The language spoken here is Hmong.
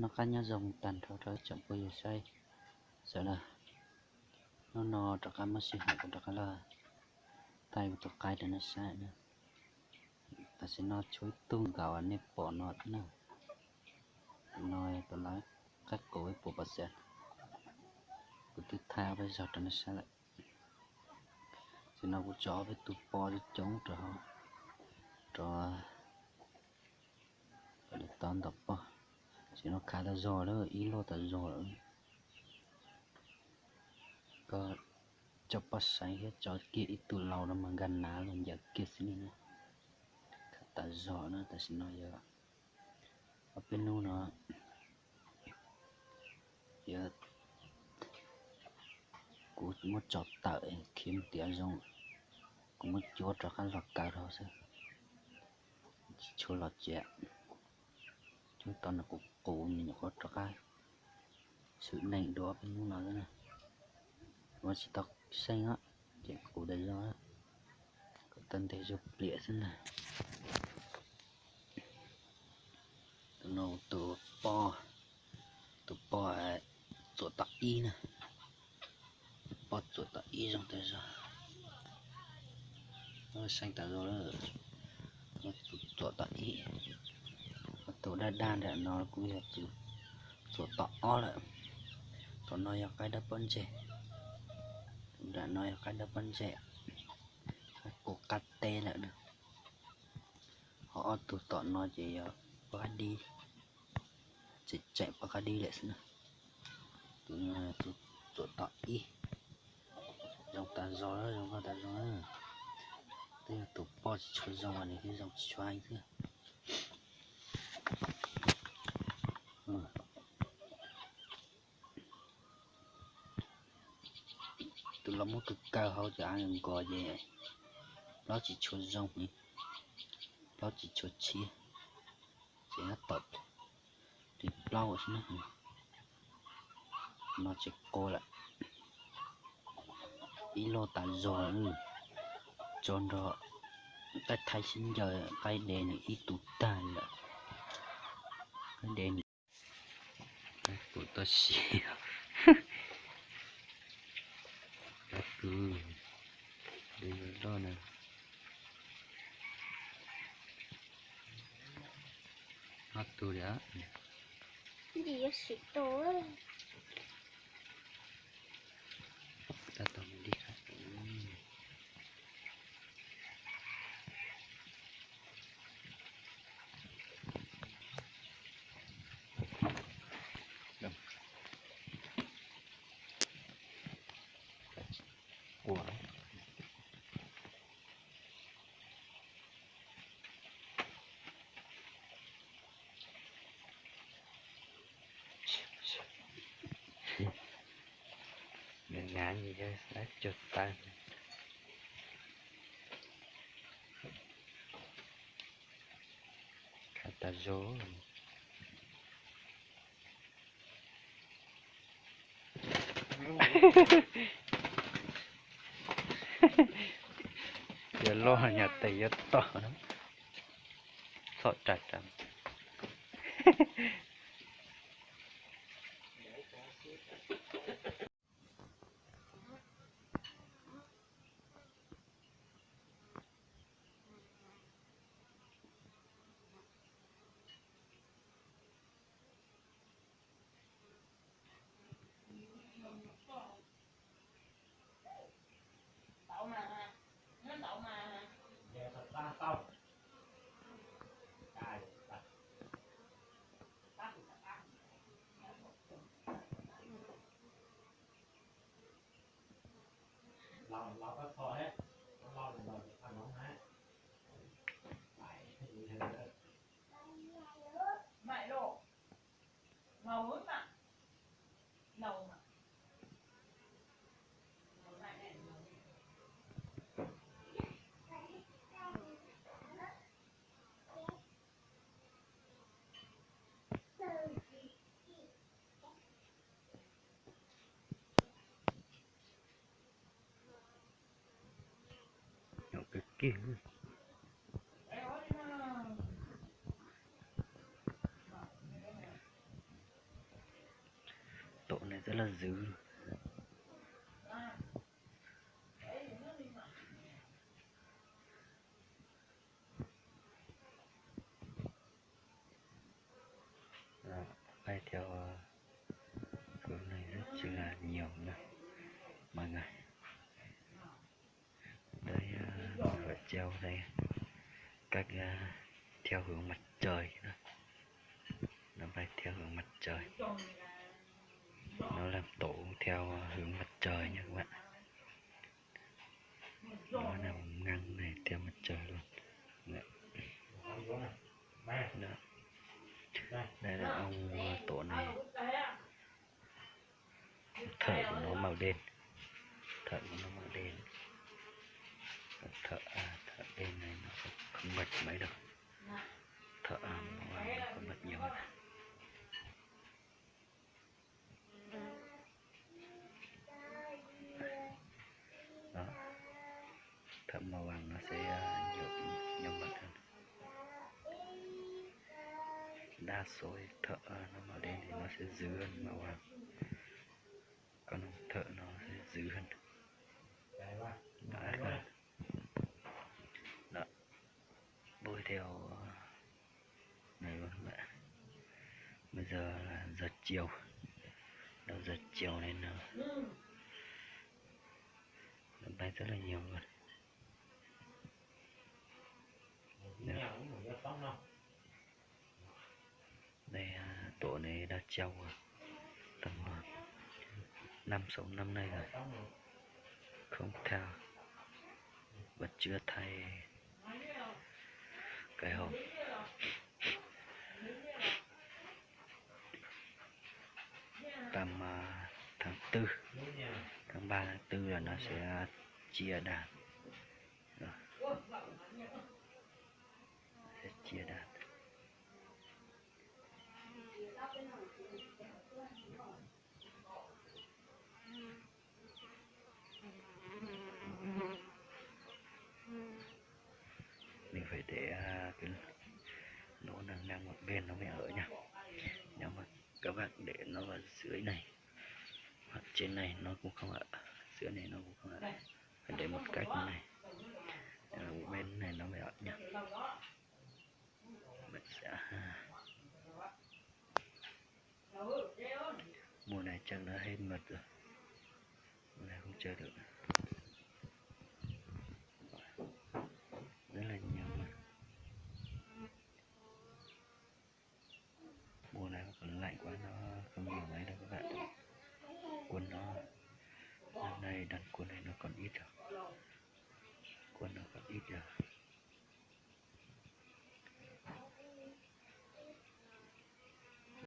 Noj qab nyob zoo tag nrho rau ib tsoom phooj ywg saib sawv daws. Hnub no rov qab muaj sij hawm kuv rov qab los thaij kuv tus qaib rau nej saib na. Tam sim no tshuav ib tug nkaus nej pom no thiab na. No yog tus lawv qaib qus ib puas pom xees. Kuv twb thaij ob peb zaug rau nej saib lawm. Tam sim no kuv tso ob peb tug poj coob coob rau hauv, rau, rau li tod ntau poj. Tam sim no khav tas zog lawm, ib loj tas zog lawm. Koj tso poj saib thiab tso kiag ib tug laus no mas nkag nav los ncaws kiag xwb li na. Khav tas zog na, tam sim no yog ob peb hnub no yog kuv muab tso tawm khiav mus tiav zoo, kuv muab cuab rov qab los kaw rau xwb, tsis tshua los tsev. Cuab tau nws qus qus, nws nyuam qhuav rov qab xwm neej dua ob peb hnub no xwb na. Ua tsis tau seej os, ces qus tas zog, kom tau ntev zuag pliam xwb na. Tus no tus poj, tus poj txuam tom ib na, poj txuam tom ib zoo tas zog, seej tas zog lawm. Tus txuam tom ib, tus daj daj nram no kuj yog tus txuam tom ob lawm. Tus no yog qaib dawb pob ntseg, tus nram no yog qaib dawb pob ntseg, qaib qus qab teb lawm na. Ho ob tug tom no ces yog poj qab dib, tseem tseem poj qab dib lawm xwb na. Tus no tus txuam tom ib, zoo tas zog, zoo nkauj tas zog. Twb yog tus poj tsis tshua zoo, nws thiaj zoo tsis tshua heev xwb. Tus los muab kaw kaw hauv cov av nkos ces plaub tsis tshua zoo, plaub tsis tshua tshiab, ces nyob tom li plaub xwb na. No tsis qua lawm, ib loj tas zog, tso nrog qaib thaib sib ncaws, qaib de nws ib tug tag lawm, qaib de nws. Kuv tau siv, kuv de loj na, ob tug li. Ua Nws hnyav nws yog dab cuag taw. Khav tas zog. Yuav loj nyuag tes yuav tom na. Txhob ras ras. Kawg kiag. Xwb. Đây theo, ờ, hướng này rất chi là nhiều nha mọi người. Đây, ờ, ở treo đây, cách, ờ, theo hướng mặt trời đó. Nó bay theo hướng mặt trời. Nó làm tổ theo hướng mặt trời nha các bạn. Nó nằm ngang này theo mặt trời luôn. Đó. Đó. Đây là ông, ờ, tổ này. Thợ của nó màu đen. Thợ của nó màu đen. Thợ, à, thợ đen này nó không, không bật mấy đâu. Thợ, à, màu vàng nó không bật nhiều đâu. Đó. Thợ màu vàng nó sẽ, à, nhiều, nhiều mật hơn. Đa số thì thợ, à, nó màu đen thì nó sẽ dữ hơn màu vàng. Con thợ nó sẽ dữ hơn. Đó, đó. Bôi theo này luôn các bạn. Bây giờ là giờ chiều. Đầu giờ chiều này nó, nó bay rất là nhiều luôn. Đó. Đây, à, tổ này đã treo, à, tầm, à, năm sáu năm nay rồi. Không thao, vẫn chưa thay cái hộp. Tầm, à, tháng tư, tháng ba tháng tư là nó sẽ chia đàn. Đó. Sẽ chia đàn. Mình phải để, à, cái lỗ này ngang một bên nó mới ở nhá. Nếu mà các bạn để nó vào dưới này, hoặc trên này nó cũng không ở, dưới này nó cũng không ở. Phải để một cách như này. Ờ, bên này nó mới ở nhá. Bạn sẽ, mùa này chắc đã hết mật rồi. Mùa này không chơi được. Rất là nhiều mật. Mùa này còn lạnh quá, nó không nhiều mấy đâu các bạn. Quân nó, năm nay đàn quân này nó còn ít rồi. Quân nó còn ít rồi.